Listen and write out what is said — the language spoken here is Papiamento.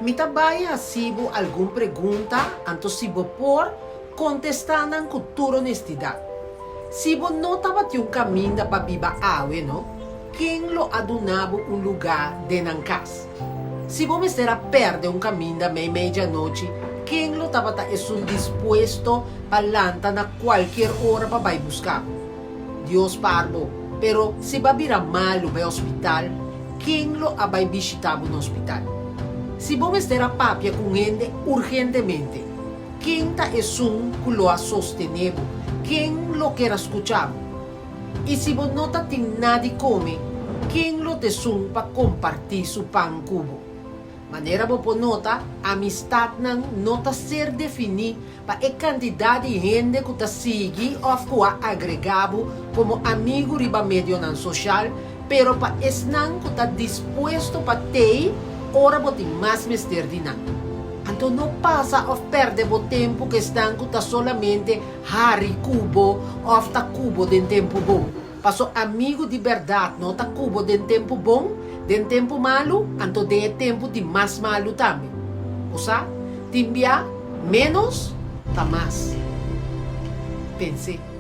Mi ta bai hasi bo algun pregunta, anto si bo por, kontestá nan ku tur honestidat. Si bo no tabatin un kaminda pa biba awe, no, ken lo a duna bo un lugá den nan kas? Si bo mester a pèrdè un kaminda meimei djanochi, ken lo tabata esun dispuesto pa lanta na kualkier ora pa bai buska bo? Dios par bo, pero si bo a bira malu bai hospital, ken lo a bai bishita bo na hospital? Si bo mester a papia ku un hende urgentemente, ken ta esun ku lo a sostené bo? Ken lo ker a skucha bo? I si bo no ta tin nada di kome, ken lo ta esun pa kompartí su pan ku bo? Manera bo por nota, amistatnan no ta ser definí pa e kantidat di hende ku ta sigui òf ku a agregá bo komo amigu riba medionan soshal, pero pa esnan ku ta dispuesto pa tei ora bo tin mas mester di nan. Anto no pasa òf pèrdè bo tempu ku esnan ku ta solamente hari ku bo òf ta ku bo den tempu bon. Paso amigu di bèrdat no ta ku bo den tempu bon, den tempu malu, anto den e tempu di mas malu tambe. Bo sa, tin bia ménos ta mas. Pens'é.